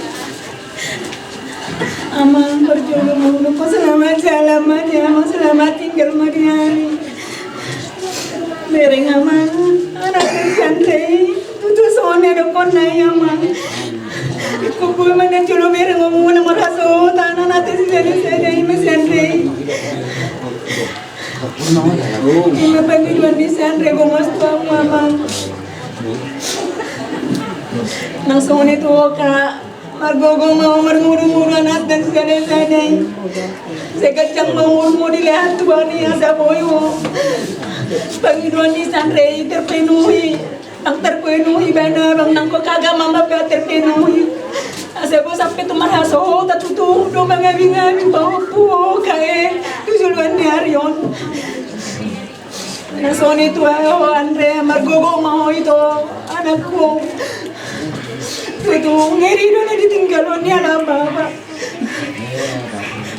Amang, parjolo molo, selamat jalan ma di amang, selamat tinggal ma di ari. Bereng amang, anak si Andre, tutu Konna i, Amang. Kumpul ma na jolo bereng ngomuna marhasohotan anakta sisada-sada i, ma si Andre i. I ma pangidoan ni si Andre, gomos tu hamu, Amang. Nang songon i tu ho, Kak. Margogo ma ho marmudumudu anakta sisada-sada i. Sai ganjang ma umurmu di lehan Tuhan i asa boi ho pangidoan ni si Andre i terpenuhi. Ndang terpenuhi ibana, Amang, nang ho kaga ma, Amang, pe terpenuhi. Asa boi sampe tu marhasohotan, tutu do mangabingabi pahompu ho, Kak, e, tu joloan ni ari on. Nang songon i tu ho, Andre, margogo ma ho ito anakku. Tutu ngeri do na ditinggalhon ni anak bapa.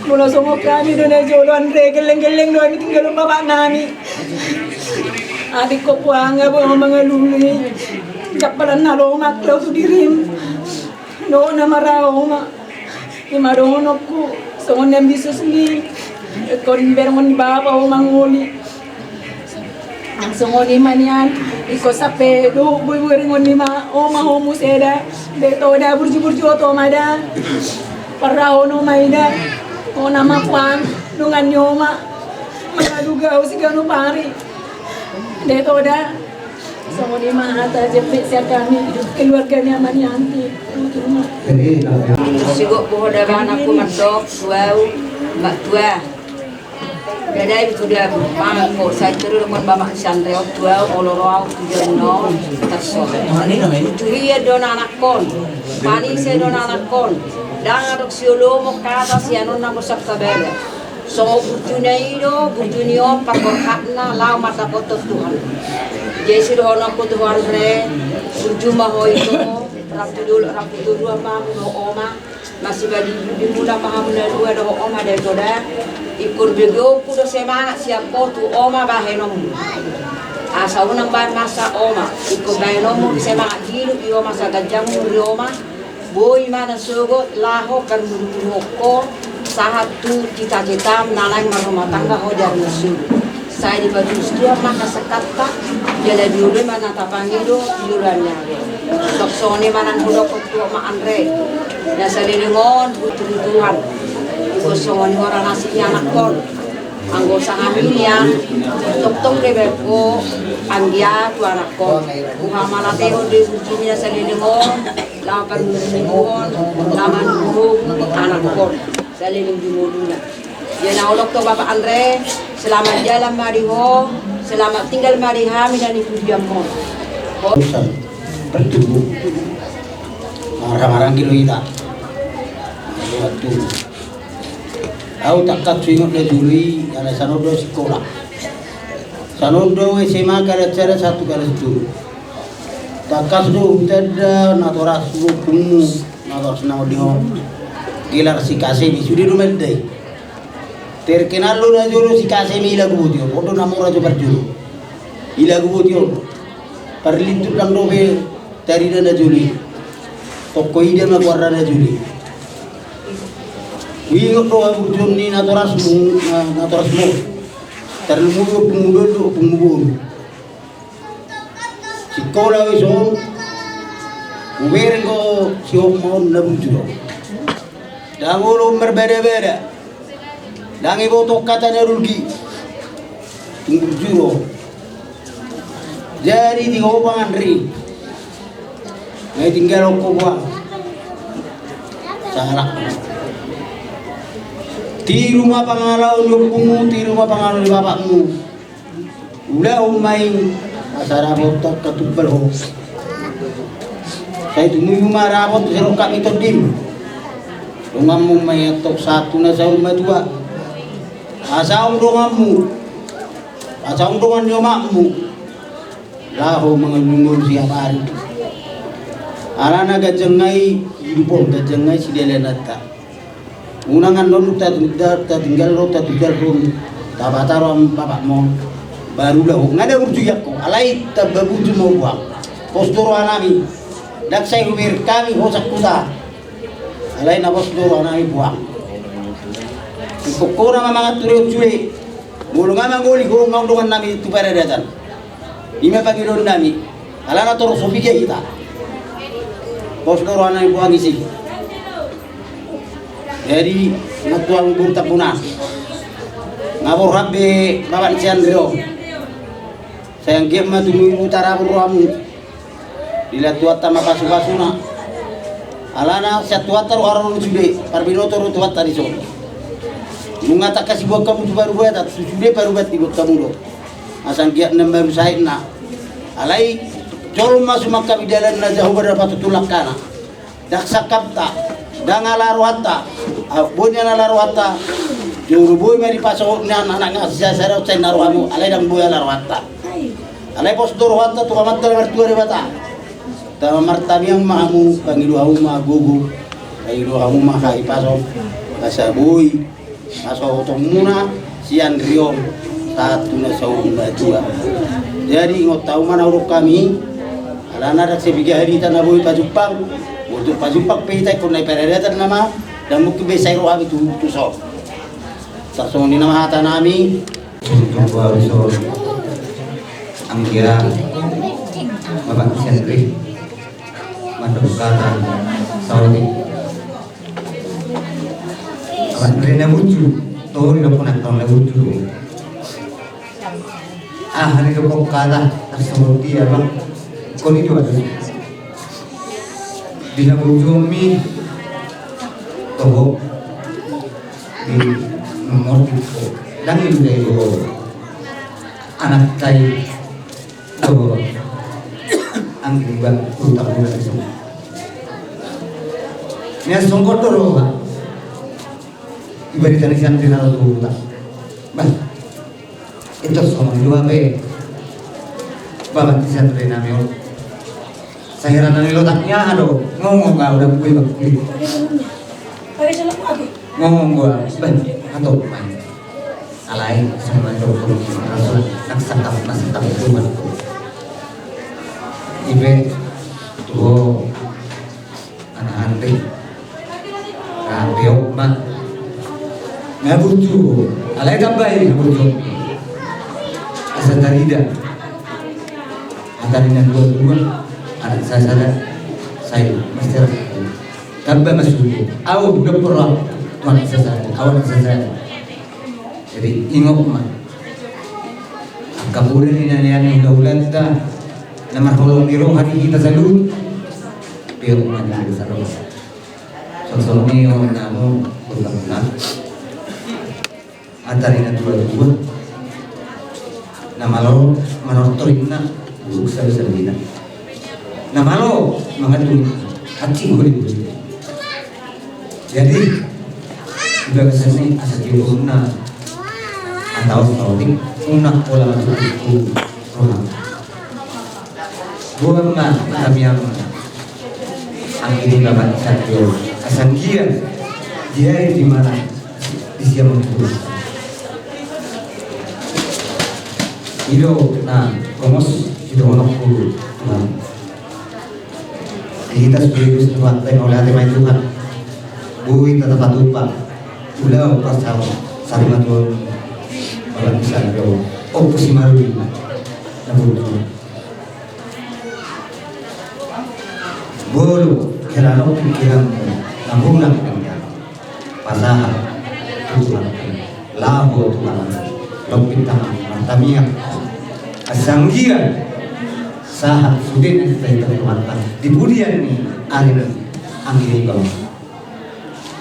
Molo songon hami do na jolo, Andre, gelleng-gelleng do hami tinggalhon bapa nami. Atik ho puang, nga boi ho mangalului jampalan na lomak laho tu dirim. Dohot na marau ma. I ma dohononku, songon na ambisius ni, ingkon berengon ni bapa ho mangoli. Nang songon i ma nian, ingkon sampe dohot boi berengon ni ma, oma ho muse da. Ndai to da, burju-burju oto ma da. Parrahon oma i da. Ona ma puang, dongan ni oma. Mangaduga ho siganup ari. Ndai to da. Songon i ma hata jempek sian hami, keluarga ni ama ni Anti. Sigok boho da ba anakku mandok tu au, Mbak Tua. Dadai tu da mangko, sai terus dengan bamak si Andre on tu au, olo ro au tu jolo on, tarsongon. Tu hia do na anakkon, panise do na anakkon. Ndang adong siolomon kata sian on na bosan tabada. Songon burjuna i do, burju ni on, parborhatna, laho mandapothon Tuhan. Jadi sidohononku tu ho Andre, burju ma ho ito, rap tu dolok, rap tu toruan ma hamu dohot oma, masibadi budi muna ma hamu na dua dohot oma da ito da. Ingkon begeonku do semangat sian ho tu oma bahenonmu. Asa unang bahen masa oma, ingkon bahenonmu semangat hidup i oma, asa ganjang umur ni oma. Boi ma na sogot laho parmudumuduhon ho sahat tu cita-citam na naeng marrumah tangga ho di ari na sogot. Sai dipatulus Tuhan ma hasangaponta, jala dioloi ma na tapangido di joloan ni ari on. Tong songon i ma na hudokhon tu ho ma Andre. Na saleleng on butuh Tuhan. Ingkon songon i hora nasib ni anakkon. Anggo sahami nian, tongtong dibahen ho anggia tu anakkon. Huhamalapehon do burjumi na saleleng on, laho parmudumuduhon, laho manumbuhon anakkon saleleng di ngoluna. Ia na holong tu ho Bapak Andre, selamat jalan ma di ho, selamat tinggal ma di hami na nipujianmon. Ho. Bertemu. Marhamaranggi do hita. Bertemu. Au tangkas huingot na jolo i, ala sian on do au sikola. Sian on do au S M A kelas sada sahat tu kelas tolu. Tangkas do hutanda natoras ompungmu, natoras na on di ho. Gelar si Kasemi, sude do maldai. Terkenal do na jolo si Kasemi i lagu boti on. On do na mora jo parjolo. I lagu boti on. Parlintut ndang dope tarida na jolo i. Tongko ida ma goarna na jolo i. Huingot do haburjuon ni natorasmu, na, natorasmu. Tarlumobi ompungmu doli dohot ompungmu boru. Sikola ho dison, hubereng ho si oma on na burju do. Ndang olo marbadabada. Ndang diboto hata na dulgi. Tung burju do. Jadi di ho pangan ri. Nga tinggal ho puang. Salah. Tiru ma pangalaho ni ompungmu, tiru ma pangalaho ni bapakmu. Ulahon ma i, asa dapot ho hatumbal ho. Sai tumibu ma dapot sirongkap ni tondim. Donganmu ma i antong sahat tu na saur matua. Asa adong donganmu. Asa adong dongan ni omakmu. Laho mangalului on siap ari. Alana ganjang nai hidup on, ganjang nai sidalananta. Unang annon ta, ta, tatinggal ro, tatinggal ro, tapataro am bapakmon. Baru laho, nga na burju ianggo, alai tamba burju ma ho puang. Pos do rohanami, ndang sai hubereng hami ho sangkuta. Alai na pos do rohanami puang. Ingkon ho na mamangan tu rehon sude. Molo nga mangoli ho, nga adong dongannami tu paradatan. I ma pangidoannami. Alana torop so piga hita. Pos do rohana ni buang isi. Jadi, natuang burta puna. Nga borhat be babat ni si Andri on. Sai anggiat ma tumimbo tarabur rohamu. Dilehon Tuhanta ma pasupasuna. Alana sian Tuhanta do haroro sude, parbinoto do Tuhanta dison. Nunga tangkas dibuat hamu tu parubatan, sude parubat dibuat hamu do. Asa anggiat na baru saitna. Alai jolma suman hami dalanna, Jahowa do na patutu langkana. Ndang sangkapta, ndang ala rohanta. Boi nian ala rohanta. Jolo boi ma dipasohot nian anak na sisada on sai na rohamu, alai ndang boi ala rohanta. Alai pos do rohanta tu Amanta na martua Debata. Tama martangiang ma hamu, pangido hamu ma gogo, pangido hamu ma hahipason, asa boi pasohotonmuna si Andri on sahat tu na saur matua. Jadi ingot hamu ma na hudok hami, alana ndang sai piga hita na boi pajumpang. Molo tung pajumpang pe hita ingkon na i paradatan nama, ndang mungkin be sai ro hami tu, tuson. Tarsongon i nama hata nami. Jumpa dison. Anggia, Bapak Sentri, mandok hata saotik. Anak rena bucu, tolu do ponak tong na bucu. Ah, hari do kok kata, asal dia bang. Kau ni dua tu. Bila bucu mi, toho. Di nomor itu. Dan itu dari anak tai. Anggi bang, utak bulan itu. Nian songkot do roha. Ibaritani sian rinal tu utak. Bah. Itu songon i do hape. Babat ni sian rinami on. Sahira nang i lotak ni aha do. Ngomong kau udah bui bang. Ngomong gua. Bah. Atau main. Alai, sama dong, rasul, nang sangkap, nang sangkap, Tuhan. Ipe, tuo, anak ande, rapeok ma, ngabucu, alai tambai, ngabucu, asa tarida, atari na dua-dua, anak sasada, sai, masyarakat, tamba masuku, au, udah perang, Tuhan sasada, awan sasada. Jadi ingot ma. Angka poda ni na lean ni hulahulanta na marholong ni roha di hita saluhut. Peok ma di hita saluhut. Sosoni on namu, utamana. Atari na dua-dua. Na malo manortor inna, buruk sabi-sabina. Na malo mangatur hati guli-guli. Jadi di bagasan ni asa diukur na atau saotik, unang pola matutup roha. Buang ma kami ama. Anggi ni babat satu. Asa anggiat dia di mana di siang itu. Ido na gomos ido onok pulu. Tuhan. Hita sude Tuhan, tai mauliate ma i Tuhan. Boi tatapatupa. Ulaon parsahut sari matuon. Balan bisa do. Opo si marui. Na bulu. Bolu, kira no pikiran. Na bulu na pikiran. Pasahat tu Tuhan, laho tu Tuhan, lompit tangan martamiang. Asa anggiat sahat sude na hita-hita tu Tuhan di pudian ni ari ni anggi ni bawah.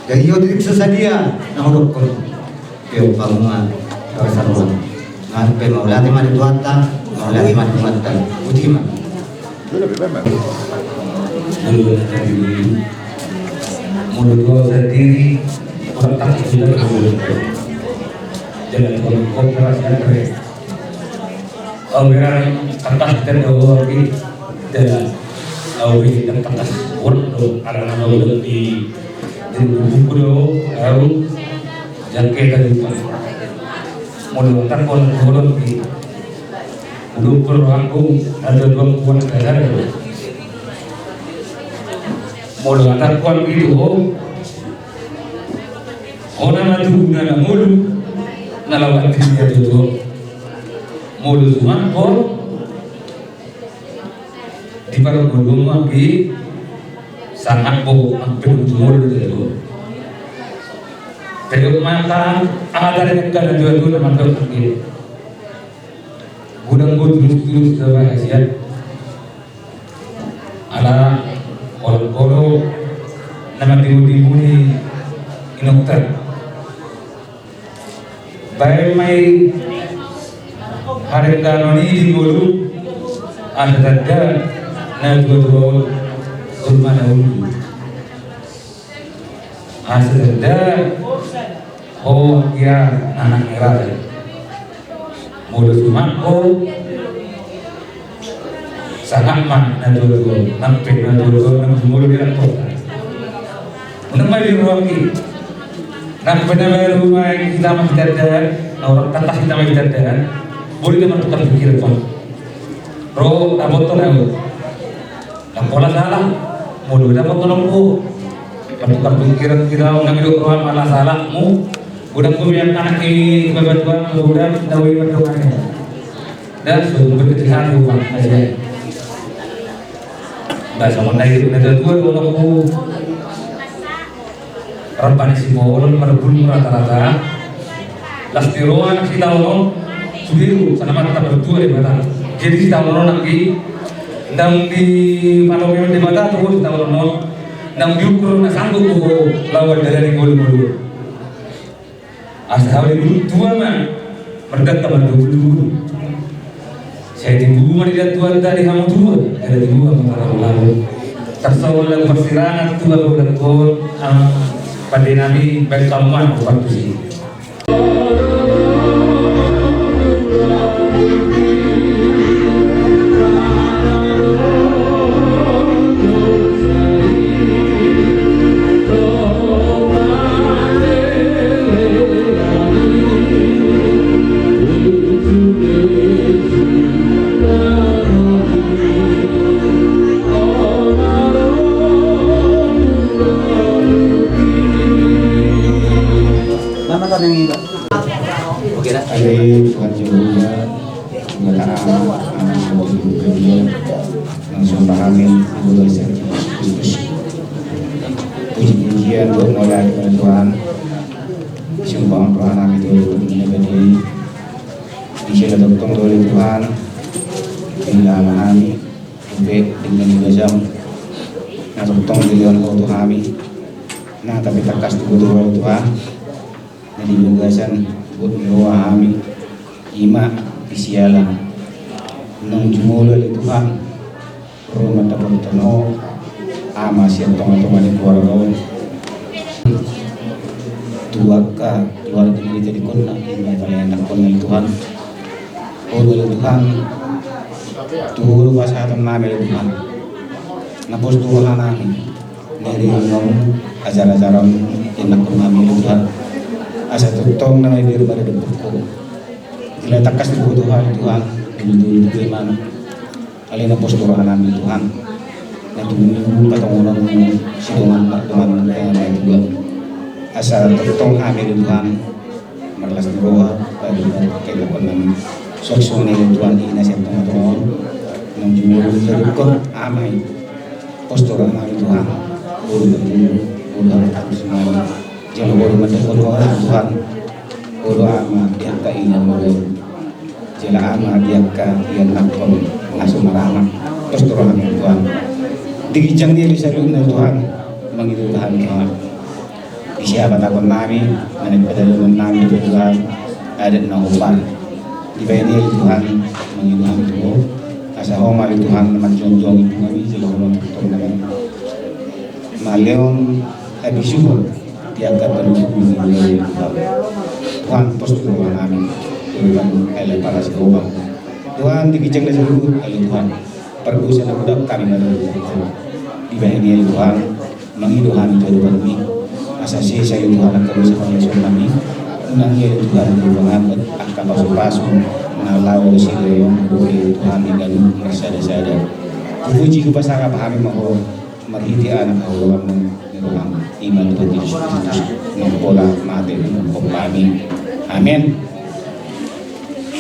Jadi io titik sasadia na hudokkon. Io panguan. Nang pe mauliate ma di Tuhanta, mauliate ma di Tuhanta. Uji ma. Molo na tadi molo dua sendiri, otak kita dulu. Jalan komunikasi dan keren. Au be rang kertas dan dua lagi. Dan au be dan kertas word do, karena au be di, di buku do, au jangke tadi. Molo tak kon bolon di. Molo ukur rohangku, ada dua kuan sadar. Molo atakku anu itu, oh. Ona na tubu na na molo, na lawan diri dia tutu. Molo suman, oh. Di pargoluan ma di Sangap bohong, nang pe na jumolo do jatuo. Tengok mata, angka tari nangkin na jatuo na mandok nangkin. Godang do tulus-tulus na bahen hasian. Ala olo-olo na mandimundimuni inongta. Baen ma i harengganon i di ngolu, asa tanda na tua-tua on, on ma na ulu. Asa tanda ho ia anak ni raja. Molo sumak ho, sangap ma na tua-tua, nang pe na tua-tua, nang jumolo di kota. Unang ma di ruang i. Nang pe na baru ma hita ma hita daan, na orang kata hita ma hita daan. Boi da martukar pikiran, Pak. Ro, dapoton ahu. Nang pola salah, molo dapoton ahu. Martukar pikiran hita, unang didok roham ala salahmu. Godang do be anak i, bapak tua, godang, da boi mandok anak i. Da so berkecil hati, Pak, aja. Ba songon na i na tua-tua do ahu. Rap ni sibolon marbulung rata-rata. Las ni roha na sitaonon, sude do sana mata bertua Debata. Jadi sitaonon nangkin, ndang dipalomohon Debata tu ho sitaonon, ndang diukur na sanggup tu ho laho mandalani ngolu-ngolu. Asa hau di guru tua ma mardangka mardobu-dobu. Sai tibu ma di datuan tadi hamu tua, jala tibu ma tarlalu-lalu. Tarsongon lagu parsirangan tu hamu dangkon, ah, pande nami baen hamu ma na opat tusi. Oke dah. Amin. Tuhan Jehovah, Tuhan Anak, Tuhan Tuhan, langsung pahami, Tuhan Yesus Kristus. Puji-pujian buat mauliate Tuhan. Sumpah roha nami tu Tuhan, di sini tongtong oleh Tuhan. Bila nami, Tuhan, dengan gajam. Na tongtong dilehon ho tu hami. Na tapi tangkas tu Tuhan, Tuhan. Na di bagasan boru ni roha hami, ima di sialan. Nang jumolo ale Tuhan, ro mandapothon ho, ama sian tonga-tonga ni keluarga on. Tu angka keluarga ni tadingkonna, ima paleandakkonna ale Tuhan. O ale Tuhan, tu pasahaton nami ale Tuhan. Na pos tu roha nami. Nari nang ajar-ajaran ianakkon nami ale Tuhan. Asa tongtong na mabiar maradophon ho. Jala tangkas tu ho Tuhan, Tuhan. Dulu-dulu tu iman. Ale na pos tu roha nami Tuhan. Na tubu patongonon sidongan na Tuhan na Tuhan. Asa tongtong hami ale Tuhan. Marlas ni roha, padi padi kailapan nami. Suang-suang ni Tuhan i na sian tonga-tonga on. Nang jumolo tadingkon ama i. Pos tu roha nami Tuhan. Boru, boru, boru hami takus nami. Jala boru mandapothon ho Tuhan. Boru ama di angka ina boru. Jala ama di angka ianakkon na so maranak. Pos tu roha nami Tuhan. Di ginjang ni saluhutna Tuhan. Mangido Tuhan Tuhan. Di siapatakon nami, manang padalanhon nami tu Tuhan, adat na hombar. Dibahen i ale Tuhan, mangido hami tu ho, asa ho ma ale Tuhan, na manjongjongi tu hami, jala ho ma tongtong nami. Malehon habisuhon, di angka panutupon ni ale Tuhan. Tuhan, pos tu roha nami, Tuhan, ale para si roha. Tuhan, di ginjang na saluhut, ale Tuhan. Pardosa na godang hami mardosa tu ho. Dibahen i ale Tuhan, mangido hami tu adopanmi. Asa sesa i Tuhan angka dosa pangalaosion nami. Unang i ale Tuhan tu pangangkat angka pasu-pasu na laho sidayong dope Tuhan di ganup marsada-sada. Hupuji hupasangap hami ma ho marhite anak haholonganmu ni roham. Ima Tuhan Jesus Kristus. Nang pola mate tu hami. Amen.